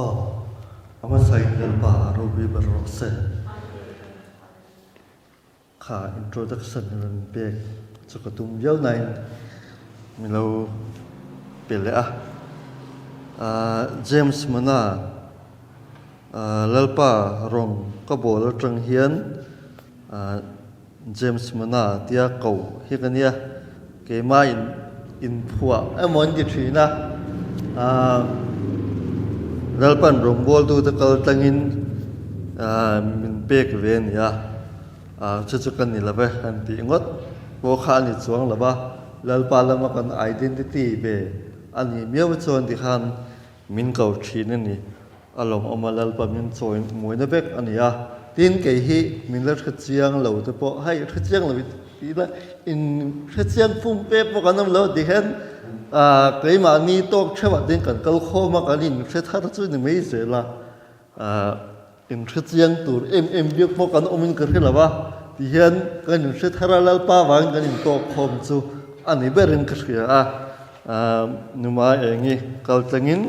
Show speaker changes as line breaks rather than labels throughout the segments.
Aw, a hmasain Lalpa ropui ber rawh se. Kha introduction rawn pek chu ka tum viau nain min lo pe leh a. James Mana Lalpa rawng ka bawl atang hian James Mana tia ko hi ka nia, keimah in inphuah emaw an ti thin a. Lalpan rawngbawltute kal tlangin min pek ve a ni a, chu chu ka ni lo ve han tih ngawt pawh kha a ni chuang lo va, Lalpa lama kan identity ve a nih miau chuan tikhan Min ko thin a ni. A lawmawm a, Lalpa min chawi muaina vek a ni a. Tin, kei hi min la hre chiang lo te pawh, hei hre chiang lo tih ila in hre chiang pum pek pawh kan awm lo ti hian keimahni tawk theuhah tin kan kal khawm a, kan in hre thar chu ni mai zel a. In hre chiang tur em em biak pawh kan awmin ka hre lo a, ti hian kan in hre thar a, Lalpa vangin kan in tawk khawm chu a ni berin ka hria a. Numa engi kal tlangin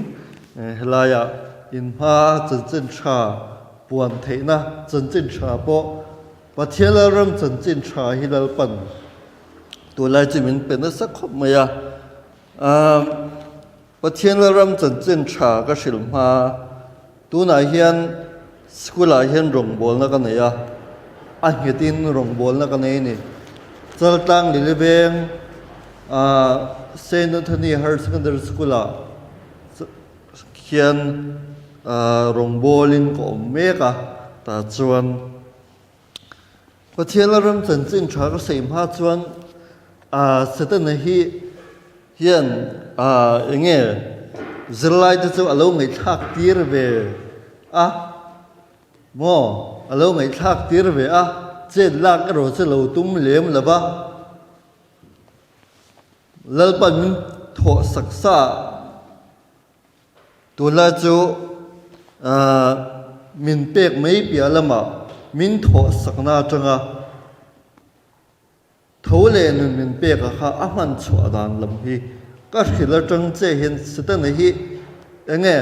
helaiah in hma chanchin tha puan theihna chanchin tha pawh Pathian Lalram chanchin tha hi Lalpan tunlai chu min pe nasa khawp mai a. Pathian Lalram chanchin tha ka hrilh hma. Tunah hian school ah hian rawngbawlna ka nei a, a nghetin rawngbawlna ka nei a ni. Chaltlang Liliveng ah Saint Anthony Higher Secondary School ah khian rawngbawlin ka awm mek a, tah chuan Pathian Lalram chanchin tha ka sawi hma chuan Setana hi hian eng nge zirlai te chu a lo ngaihthlak tir ve a maw a lo ngaihthlak tir ve a chet lak erawh chu lo tum lem lo va Lalpan min thawh sak sa Tunlai chu min pek mai piah lamah min thawh sakna atanga tho leh nun min pek a kha a hman chhuah dan lam hi ka hrilh atang che hian Setana hi enge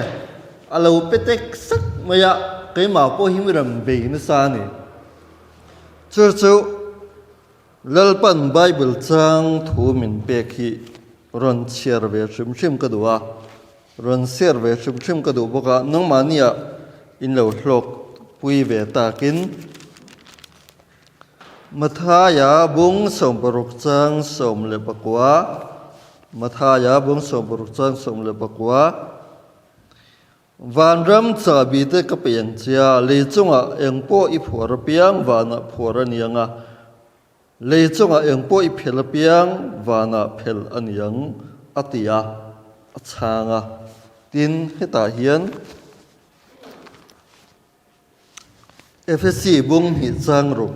a lo pe tek sak mai a, keimah pawh hi mi rawn bei nasa a ni. Chu chu Lalpan Bible chang thu min pek hi rawn chhiar ve hrim hrim ka duh a, rawn share ve hrim hrim ka duh bawk a, nangmahniah in lo hlawk pui ve takin Mathaia bung 60 chang 19, Mathaia bung 60 chang 19. Vanram chahbi te ka pe ang che a, lei chungah eng pawh i phuar apiang vanah phuar a ni ang a, lei chungah eng pawh i phel apiang vanah phel a ni ang, a ti a, a chhang a. Tin, hetah hian Efesi bung hnih chang ruk,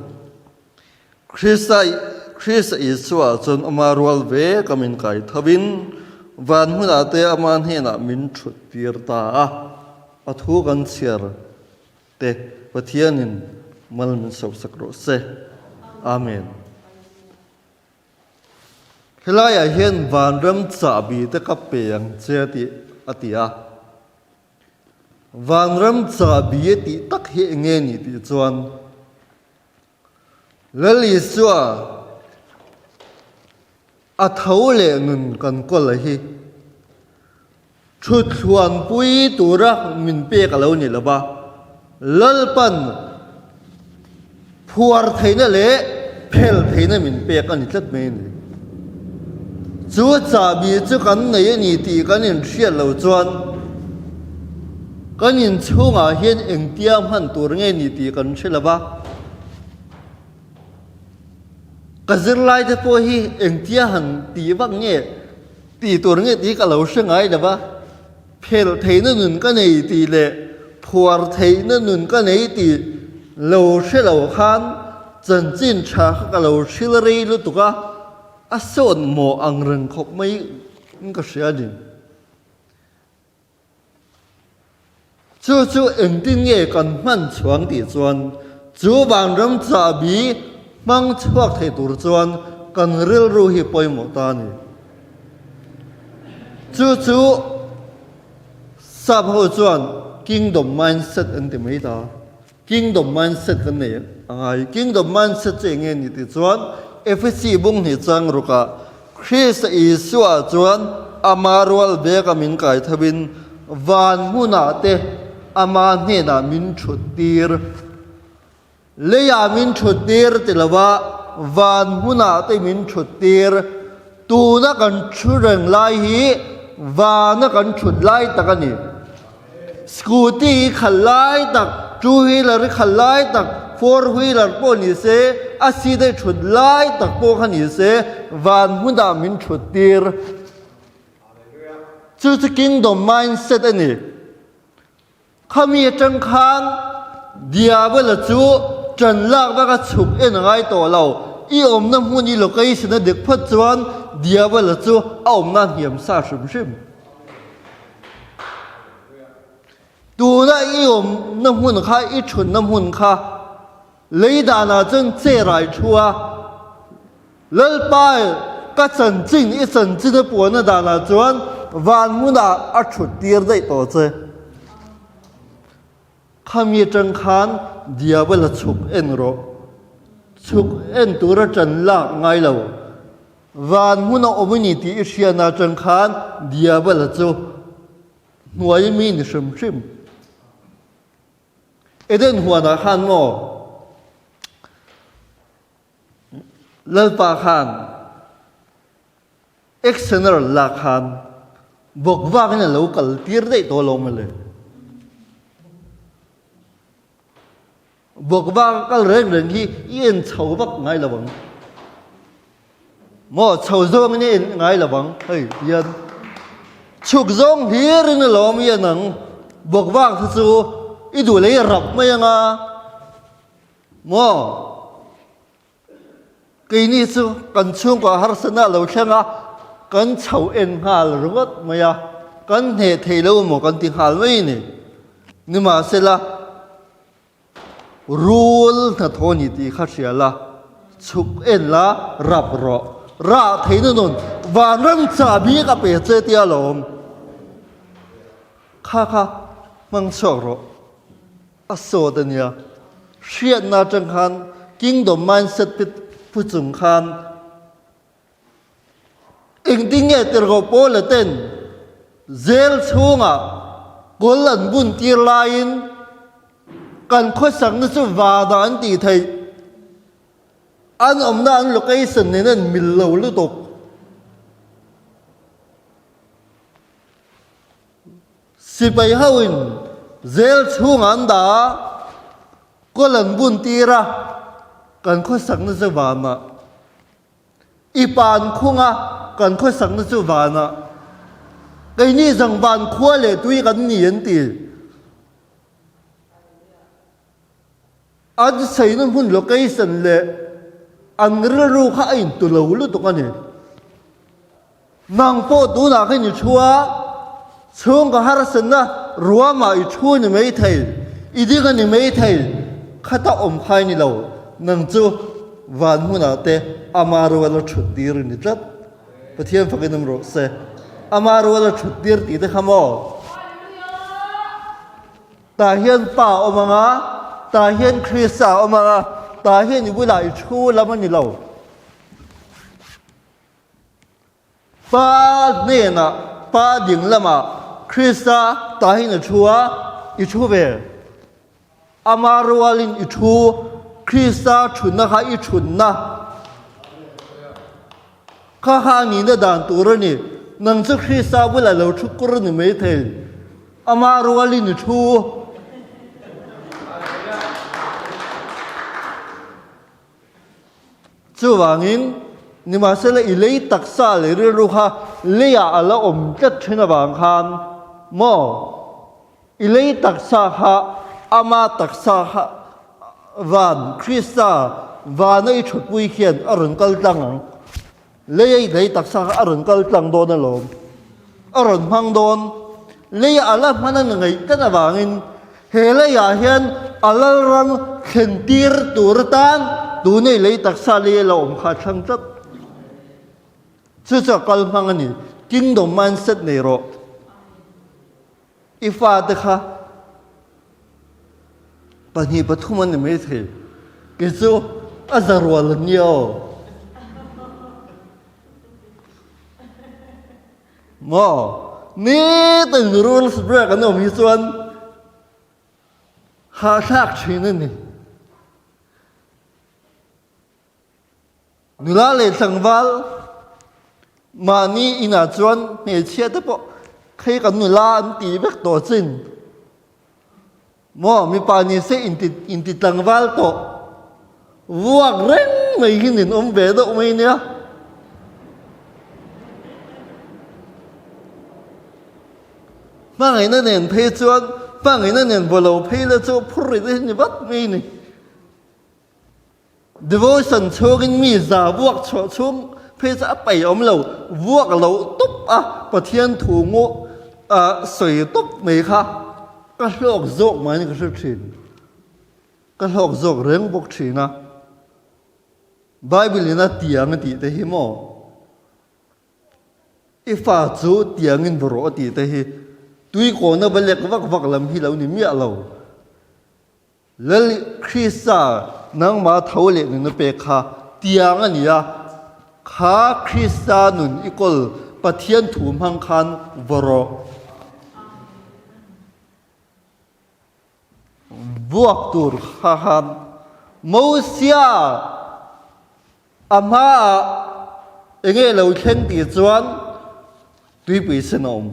Krista Krista Isua chuan ama rual ve ka min kai thovin van hmunah te ama hnenah min thut tir ta a, a thu kan chhiar te Pathianin mal min sosak rawh se. Amen. Helaiah hian vanram chahbi te ka pe ang che a ti a ti a. Vanram chahbi a tih tak hi eng nge ni tih chuan Lal Isua a tho leh nun kan kawl a hi thuthluanpui tura min pek a lo ni lo va, Lalpan phuar theihna leh phel theihna min pek a ni tlat mai a ni. Chu chahbi chu kan nei a ni tih kan inhriat loh chuan kan inchhungah hian engtia hman tur nge ni tih kan hre lo va. Ka zirlai te pawh hi engtia han tih vak nge tih tur nge tih ka lo hre ngai lo va. Phel theihna nun ka nei tih leh phuar theihna nun ka nei tih lo hre lo khan chanchin tha kha ka lo hril rei lutuk a, a sawn mawh ang reng khawp mai in ka hria a ni. Chu chu engtin nge kan hman chhuang tih chuan chu vanram chahbi hmang chhuak thei tur chuan kan rilru hi pawimawh ta a ni. Chu chu sap ho chuan Kingdom mindset an ti mai ta. Kingdom mindset kan nei a ngai. Kingdom mindset chu eng nge ni tih chuan Efesi bung hnih chang rukah Krista Isua chuan ama rual beka min kai thovin van hmunah te ama hnenah min thut tir. Leiah min thut tir ti lova van hmunah te min thut tir. Tuna kan thu reng lai hi vana kan thut lai tak a ni. Scooty hi khalh lai tak, two wheeler hi khalh lai tak, four wheeler pawh ni se, a seat a i thut lai tak pawh kha ni se, van hmunah min thut tir. Chu chu kingdom mindset a ni. Khami atang khan Diabala chu ṭan lak vak a chhuk en a ngai tawh lo. I awmna hmun i location a dik phawt chuan Diabala chu a awmna a hniam sa hrim hrim. Tuna i awmna hmun kha, i ṭhutna hmun kha lei danah chuan chair ah i ṭhu a, Lalpa ka chanchin i chanchin a puanna danah chuan van hmunah a ṭhut tir daih tawh che. Khami aṭang khan Diabol a chhuk en rawh. Chhuk en tura ṭan lak ngai lo. Van hmun a awm a ni tih i hriatna aṭang khan Diabol-a chu hnuai mi ni hrim hrim. Eden huanah khan maw Lalpa khan Exener la khan vawk vakin a lo kal tir daih tawh lo mawle. Vawk vak a kal reng reng hi i en chho vak ngai lo ang. Maw chho zawngin i en ngai lo ang hei hian chhuk zawng hlirin a lawm i en ang. Vawk vak te chu i duh leh i rap mai anga maw. Keini chu kan chhungkua harsatna a lo thleng a, kan chho en nghal ringawt mai a, kan hneh thei lo maw kan ti nghal mai a ni. Nimahsela, rul hnathawh a ni tih kha hria la, chhuk en la, rap rawh. Rah theihna nun vanram chahbi ka pe che tia lawm. Kha kha hmang chhuak rawh. A sawt a nia. Hriatna atang khan Kingdom mindset te pu chung khan engtin nge tirhkoh Paula ten jail chhungah kawl an bun tir laiin kan khawsakna chu vanah an tih theih. An awmna an location nen an mil lo lutuk. Sipai hoin zel chhungah an dah a, kawl an bun tir a, kan khawsakna chu vanah. I pa an khung a, kan khawsakna chu vanah. Keini zawng van khua leh tui kan ni an ti. An saina hmun location leh an rilru kha a intu lo lutuk a ni. Nang pawh tunah khan i thu a, chhungkaw harsatna ruamah i thu a ni maithei, i ding a ni maithei, khata awm kha i ni lo, nang chu van hmunah te ama ruala thut tir i ni tlat. Pathian fakin awm rawh se. Ama ruala thut tir tih te kha maw? Tah hian Pa a awm ang a, tah hian Krista a awm ang a, tah hian i bulah i thu lam a ni lo. Pa hnenah, Pa ding lamah Krista tah hian a thu a, i thu ve. Ama rualin i thu, Krista thutna kha i thutna. Kha kha a nihna dan tur a ni. Nang chu Krista bulah lo thu kur a ni maithei. Ama rualin i thu. Chuvangin, nimahsela i lei taksa leh rilru kha leiah a la awm tlat thin avang khan maw i lei taksa kha ama taksa kha van Krista vana i thutpui khian a rawn kal tlang ang. Leia i lei taksa kha a rawn kal tlang dawn alawm. A rawn hmang dawn. Leia a la hman a ngaih tlat avangin he leiah hian a lalram thlen tir tur atan tuna i lei taksa lei a la awm kha a thlang tlat. Chu chu a kal hmang a ni. Kingdom mindset nei rawh. I fate kha. Pahnih pathum an ni maithei. Kei chu a za rual an nia aw. Maw? Nitin rules break an awm hi chuan hahthlak thin a ni. Nula leh tlangval mahni inah chuan hmeichhia te pawh khei kan nula an ti vek tawh chin. Maw mipa ni se inti inti tlangval tawh vuak reng mai hi nin awm ve deuh mai nia. Hmangaihna nen phei chuan hmangaihna nen vaw lo phei la chu phur rih te hi ni vat mai ni. Devotion chhungin mi za vuak chhuah chhung phei chu a paih awm lo, vuak loh tawp a Pathian thu ngaw sawi tawp mai kha ka hlawk zawk mai in ka hre thin. Ka hlawk zawk reng bawk thin a. Bible in a tiang a tih te hi maw? I fa chu tiangin va rawh a tih te hi tuikawna va lek vak vak lam hi lo ni miah lo. Lal Krista nangmah tho leh nun a pek kha tiang a ni a, kha Krista nun i kawl Pathian thu hmang khan va rawh. Vuak tur kha khan Mosia a hmaah enge lo thleng tih chuan tuipui sen a awm.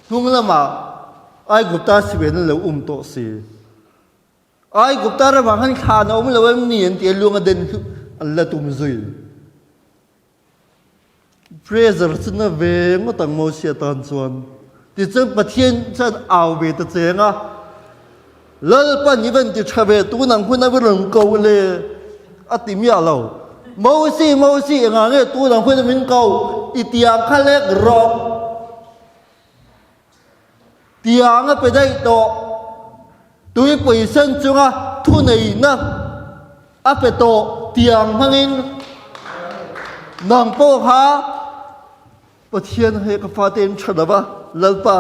Hnung lamah Aigupta siben an lo um tawh si. Aigupta ramah khan thlan a awm lo em ni an ti a, luang a den hlup an la tum zui. Pressure chu na ve ngawt ang Mosia tan chuan. Tichuan Pathian chuan au ve ta cheng a, Lalpan i van ti tha ve tun ang hun a va rawn ko le a ti miah lo. Mosi, Mosi, engah nge tun ang hun a min ko? I tiang kha lek rawh. Tiang a pe daih tawh. Tuipui sen chunga thuneihna a pe tawh tiang hmangin nang pawh kha Pathian he ka fate in tha lo va, Lalpa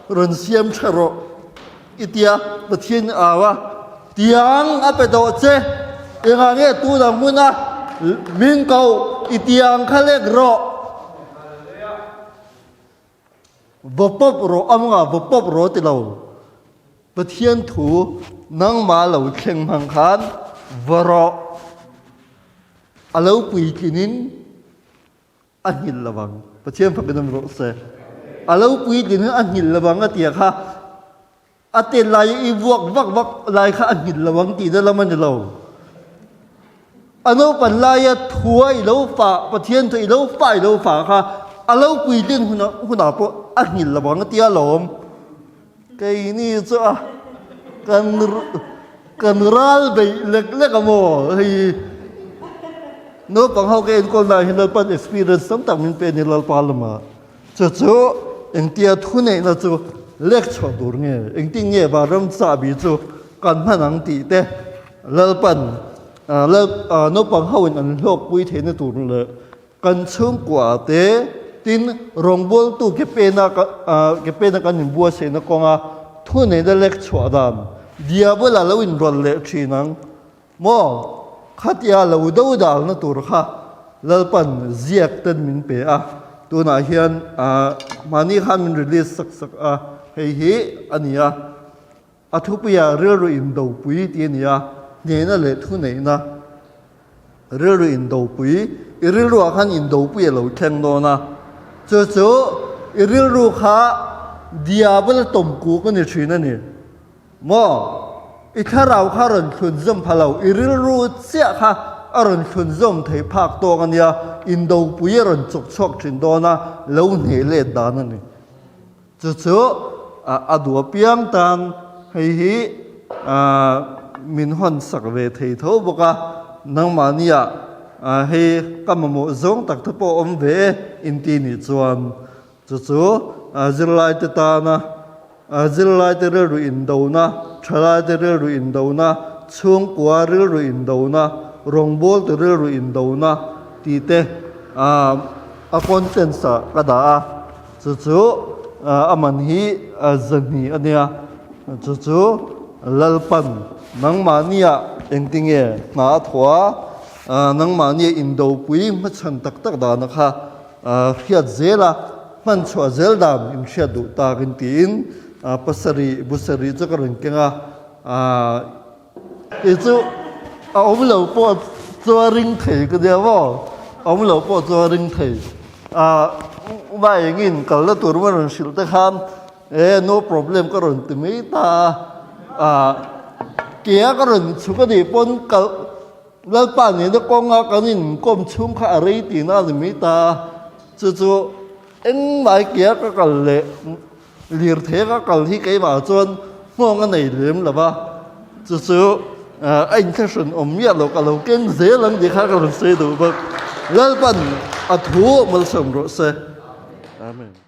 rawn siam tha rawh i tia Pathian i au a, tiang a pe tawh che, engah nge tunah hmuna min ko i tiang kha lek rawh, va pawp rawh a hmangah va pawp rawh ti lo, Pathian thu nangmah lo thleng hmang khan va rawh, a lo puitlinin A nghilh lo vang. Pathian fakin awm rawh se. A lo puitlin hi a nghilh lo vang a tia kha a tel lai i vuak vak vak lai kha a nghilh lo vang tihna lam a ni lo. A naupan laia thua i lo fah, Pathian thu i lo fah i lo fah kha a lo puitlin hunah hunah pawh a nghilh lo vang a tia lawm. Keini chu a kan kan ral beih lek lek a maw hei naupang ho ka enkawl na hian Lalpan experience tam tak min pe a ni Lalpa lama chu chu engtia thu neihna chu lek chhuah tur nge engtin nge vanram chahbi chu kan hman ang tih te Lalpan lal naupang ho in an hlawkpui theihna tur leh Kan chhungkua te tin rawngbawltu ke pena ke pena kan inbuatsaihna kawnga thuneihna lek chhuah dan Diabola lo inrawlh leh thin ang maw? Khatia lo do dalna tur kha Lalpan ziak ten min pe a, tunah hian mahni khan min release sak sak a, hei hi a ni a. A thupuiah rilru indopui tih a ni a, hnehna leh thuneihna rilru indopui, i rilruah khan indopui a lo thleng dawn a, chu chu i rilru kha diabol tawm kuk a ni thin a ni maw? I thlarau kha a rawn thlunzawm pha lo, i rilru chiah kha a rawn thlunzawm thei phak tawk a nia, indopui a rawn chawk chhuak thin dawn a, lo hneh let dan a ni. Chu chu a duh apiang tan hei hi min hawn sak ve thei tho bawk a, nangmahniah hei ka mamawh zawng tak te pawh awm ve e inti nih chuan chu chu zirlaite tana zirlaite rilru indona, thalaite rilru indona, chhungkua rilru indona, rawngbawltu rilru indona tih te a contents ah ka dah a. Chu chu a man hi zahnih a nia, chu chu Lalpan nangmahnia engtinge hna a thawh a, nangmahnia indopui hmachhan tak tak dana kha hriat zel a, hman chhuah zel dan in hriat duh takin tiin pasarih busarih chu ka rawn keng a. Kei chu a awm lo pawh chu a ring thei ka nia maw, a awm lo pawh chu a ring thei. Vai engin kalna tur maw rawn hrilh te khan e no problem ka rawn ti mai ta a, kea ka rawn chhuk a nih pawn kal Lalpa nena kawnga kan inkawm chhung kha a rei tihna a ni mai ta a, chu chu engmah kea ka kal leh Lirthei ka kal hi keimah chuan nghawng a nei lem lo va, chu chu a inthlahrun awm miah lo ka lo keng zel ang tih kha ka rawn sawi duh bawk. Lalpan a thu malsawm rawh se. Amen.